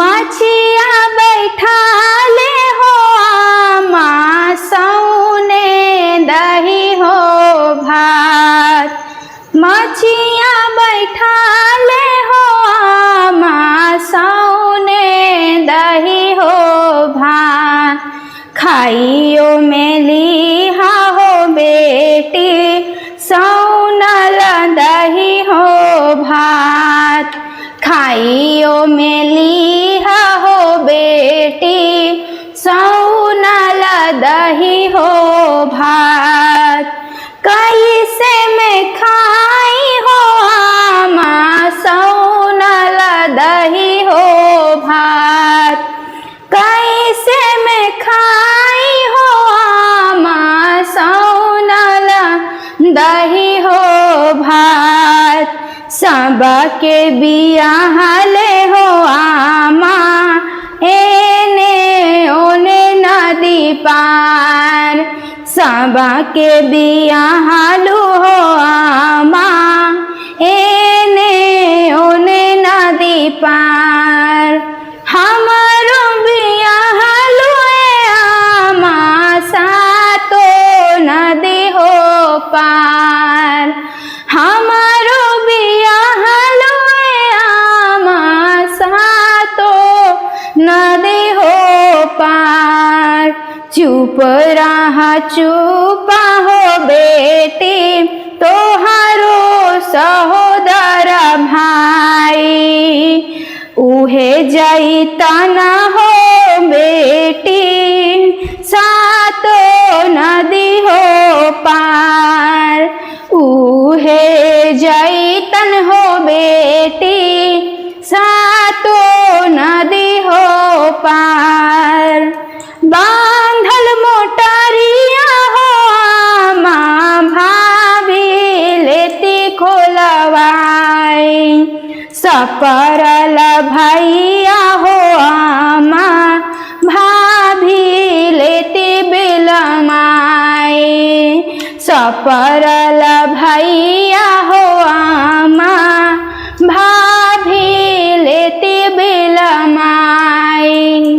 मछिया बैठा ले हो आमा सौने दही हो भात। मछिया बैठा ले हो आमा सौने दही हो भात। खाइयो में लीहा हो बेटी सौनल दही हो भात। खाइयो में लीहा हो बेटी सौनल दही हो भात। कैसे में खाई हो आमा सौनल दही हो भात। कैसे में खाई हो आमा सौनल दही हो भात। सबके बियाहले हो आमा एने ओने नदी पार। सबके बियाहलू हो आमा एने ओने नदी पार। हमारो बियाहलू आमा सातो नदी हो पार। हमारो बियाहलू आमा सातो नदी हो पार। चुप रहा चुपा हो बेटी तोहारो सहोदर भाई। उहे जैता न हो बेटी सातो नदी हो पार। उहे जैतन हो बेटी सातो नदी हो पार। बांधल मोटरिया हो आमा भाभी लेती खोलवाई। सपरल भैया हो आमा भाभी लेती बिलमाई। सपरल भैया